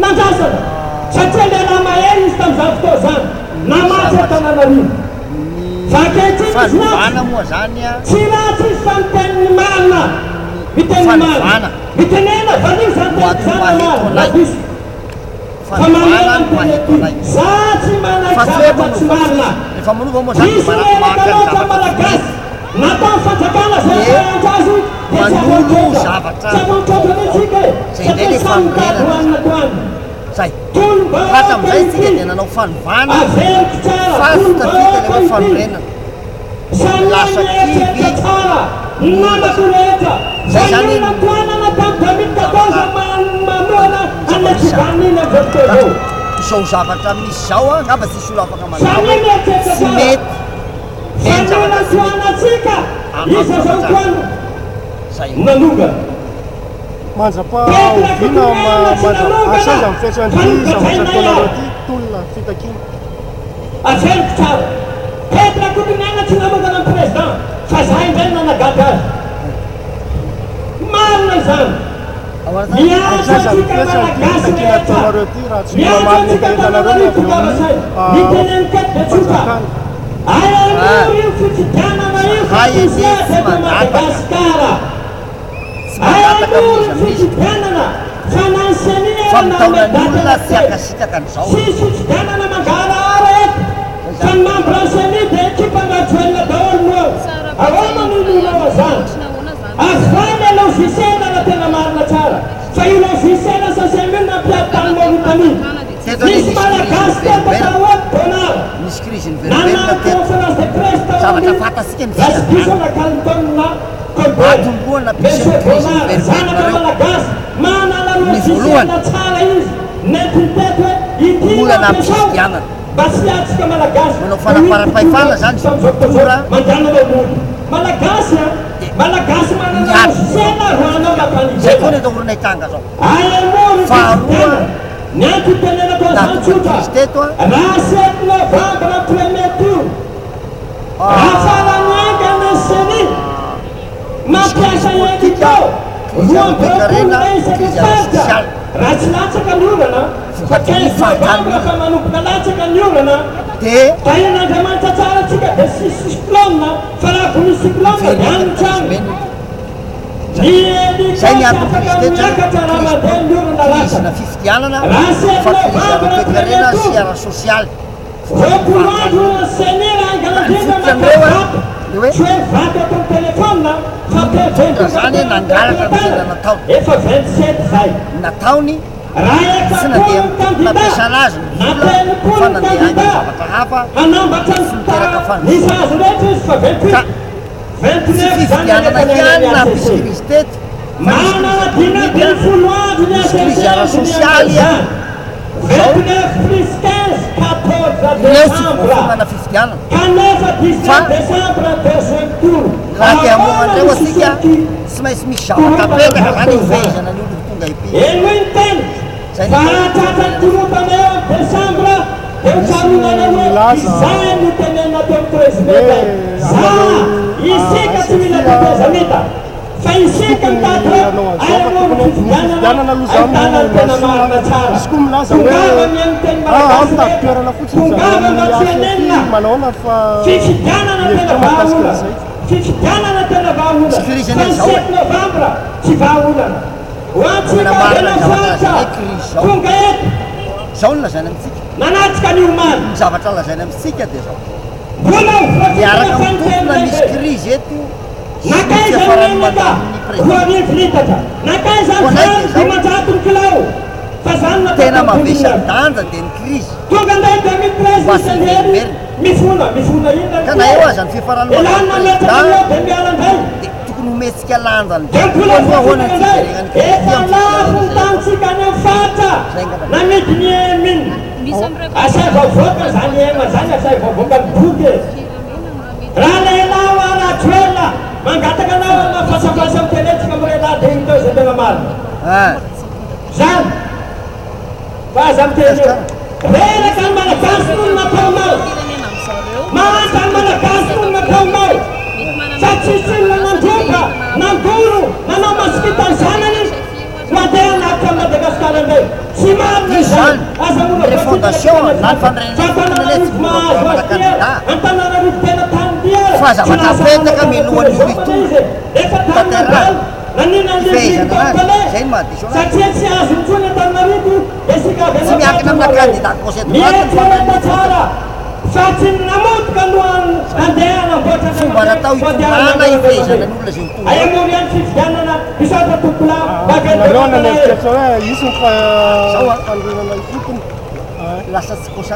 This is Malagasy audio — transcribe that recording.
Nandrasana, satria lehilahy mahery izy tamin'izany fotoana izany, Ny namatsy zavatra Antananarivo. ny Fa ankehitriny izy ratsy. fanovana moa zany a. Tsy ratsy izy fa miteny ny marina. Ny Miteny ny marina. fanovana Mitenena, valio izany no teniko ato izany maha na eto marina na anay. diso. Fa Fanovana mamerina no ny maha teny eto ety. anay. Za tsy manaiky Fa tsy hoe zavatra tsy manova marina. fotsiny. Rehefa manova moa zany dia Diso mara- reraka maka ny loatra ny zavatra tsy Malagasy. mety. Natao ny fanjakana izay Dia hampahantra azy dia tsy manolo afa-mitroatra. zavatra Tsy afa-mitroatra vaovao. mihitsy isika e! Zay indray Satria le samy mitady fanorenana hohanina zany. tohanina. Zay. Tolom-bahoaka Hatramin'izay tsika ity. dia nanao fanovana Averiko tsara, fa tsy tafita tolom-bahoaka ilay hoe ity. fanorenana. Samia Lasa mieritreritra kivy tsara ny ny olona namako zany. rehetra Zay fa ny zany olona no tohanana tamin'ny 2014 zavatra manohana ny an'ilay zava-misy any. fivanina amin'izao fotoana Ka izao. izao zavatra misy izao angamba tsisy olona afaka mandà Samia hoe mieritreritra tsy tsara mety fa be ny ny olona zavatra tsy mety tohanantsika amin'ny iza izao zavatra tohanana zay. nanongana. Mandra-pahoviana mandra hatraiza ny fetran'ity zavatra ataonareo ity tolona fitakiana. Averiko tsara. Pety Rakotoniaina tsy nanongana ny président fa za indray no nanagaga azy. Marina izany. Miantso Hatraiza ny antsika fetran'ity Malagasy fitakiana rehetra. ataonareo ity raha tsy Miantso mamaly ny antsika hetahetanareo ny Antananarivo avy eo tongava amin'ny saina. Ny teneniko eto dia tsotra. fanjakana. Aemory io fifidianana io fa Zahay tsisy anie ady tsy eto mangataka. Madagasikara. Tsy mangataka Aemory amin'iza ny amin'iza. fifidianana fa na ny ceni Fa ara na mitaona ny ny daty olona tsy anankiray. hankasitraka an'izao. Tsisy fifidianana mangarahara eto Zay fa zany. ny membre ny ceni dia ekipan-dRajoelina daholo no ao. Ahoana no inoanao an'izany? Avoahy ilay logiciel raha tena marina tsara fa io logiciel SSM io nampiady tany Mauritanie. Teto anie Nisy nisy krizy Malagasy teto niverimberina. atao hoe Bonnard. Nisy krizy niverimberina Nanana teto. conférence de presse tao Zavatra amin'ny fantatsika ny Rasibison figadrana. na Carlton na Colbert. Atombohana nampisy Monsieur ny krizy Bonnard, niverimberina zanaka ireo. Malagasy, manana Ny logiciel voalohany. tsara izy. Nentiny teto hoe ity no Olana ampiasao am-pifidianana. mba tsy hiantsika Malagasy Manao ho fanaparam-pahefana mpitondra zany izao tamin'izao fotoana mpitondra. izao. Mandehana anao mody. Malagasy a! Dia Malagasy manana miady logiciel izao. roanao mankany Izay koa ivelany. ny atahorana hitranga zao. Ahemory ny Faharoa, fifidianana. Ny antony itenenako an'izany nahatonga ny tsotra, krizy teto a. raha sept novembre premier tour, raha farany haingana ny ceni Misy mampiasa krizy politika, hélico krizy 22 ara-toekarena, mai isaky ny krizy faritra, ara-sosialy. raha tsy latsaka ny orana, fa Vokatry ny 15 fahantrana novembre fa manomboka latsaka ny orana, dia tahian'Andriamanitra tsara antsika dia tsisy cyclone, fa raha vao misy cyclone dia miverina any eto ny ny krizy trano. mena io. Ny hélico Izay ny tsy antony afaka krizy teto hoe miakatra raha krizy mandeha ny orana krizy na latsaka. fifidianana Raha fa sept krizy novembre ara-toekarena premier sy tour, ara-sosialy vokatry ny 20 andro fahantrana. ny ceni raha haingana Ka ny indrindra fototra maka amin'ireo a vato, dia hoe tsy hoe vato ato amin'ny téléphone fa ny PV mpitondra tonga zany aty nangalatra ny tena am-pelatànana, nataony. efa 27 zay. Ny nataony Raha tsy 40 nandeha ny amin'ny tokony kandida nampiasana azy ny na vola 30 fa ny nandeha any amin'ny kandida zavatra hafa hanambatra ny sy niteraka ta fandrosoana. misy azy rehetra izy fa Ka 28, tsy 29 zany fifidianana alefa any ihany amin'ny nampisy HCC. krizy teto fa nisy krizy Manana dimy ekonomika, ambin'ny folo andro ny nisy krizy HCC ara-sosialy izany. Izao 29 plus 15, 14 ireo tsy décembre. voafomana fifidianana Kanefa fa 19 décembre deuxième tour. raha te hamoha Ahoana an'ireo no asika sisy tsy maintsy misy zavatra korontana apetraka izany zany fotoana izany? hifehezana ny olona ho tonga ety. Henoy ny teniko Zay fa ny raha tratra ny korontana eo amin'ny décembre dia ho Misy tsaroana ny hoe milaza izay no tenenina teo amin'ny 13 hoe mai zay. Za, anareo isika tsy mila ASFI tetezamita fa isika tokony mitady hoe hanao an'izao aiza fa moa ny tokony ny fifidianana fifidianana aloha izany ahitana no ny tena mahasoa. marina tsara. Misy koa milaza hoe Tongava mihaino ny teny ah malagasy mitady rehetra, toerana fotsiny zareo tongava amin'ny mba tsy ASFI hanenina. manaona fa Fifidianana ny tena hevitra mahakasika vahaolana. an'izay. Fifidianana tena vahaolana. Misy krizy Fa anie ny izao e. 7 novambra tsy vahaolana. Ho antsika Manamarina avy ny any zavatra faritra lazaina hoe krizy izao. tonga eto Izao no lazaina amintsika. nanatrika ny omaly. Ny zavatra lazaina amintsika dia izao. Mbola ho voatsindrona Miaraka fa ny mitombina teny misy lehibe. krizy eto sy ny Nankaiza ny fiafaran'ny menaka mandat-n'ny président. 2000 litatra? Nankaiza ny Ho anay vary dia izao. 500 ny kilao? Fa zany natao Tena tamin'ny mavesa-danja dia ny krizy. Tonga indray 2013 Mba misy tsy an'i Hery hiverimberina. mifona, mifona inona Ka ity na e? eo aza ny fiafaran'ny Elah mandat-n'ny nametraka président an'io dia miala indray. dia tokony homentsika lanjany Dia be mbola koa aloha ahoana voatsindrona ny indray. fiverenan'ny krizy Efa amin'ny lafo fifidianana ny izay atao. tanintsika any amin'ny faritra, Zay angamba. namidy ny EMIN. Asaivo avoaka izany EM izany, asaivo avoaka ny boky e. Raha lehilahy hoa Rajoelina, mangataka anao aho mafasafasa amin'ny tenentsika amin'ny lehilahy dia hita eo izay tena marina. Ah. Zany. Fa aza miteny eo. Reraka ny Malagasy noho ny nataonao. Mahantra ny Malagasy noho ny nataonao. Fa tsisy olona nandroba, nandoro, nanao masikita ny zanany mandeha hanatitra an'i Madagasikara. Izy izany ny refondation na ny fanorenana ifotony anie tsy mora mana candidat fa zavatra apetaka mialohan'ny olo hitondra tanterahana hifehezana anazy izay no mahadiso anazy. Tsy miankina amina candidat gauche et droite ny fanorenana ifotony. Fomba natao hitondrana hifehezana ny olona izay ho tonga eo. Nareo hanana eritreritra hoe hisy ny Zao an. fanorenana ifotony. Lasa tsy concentré.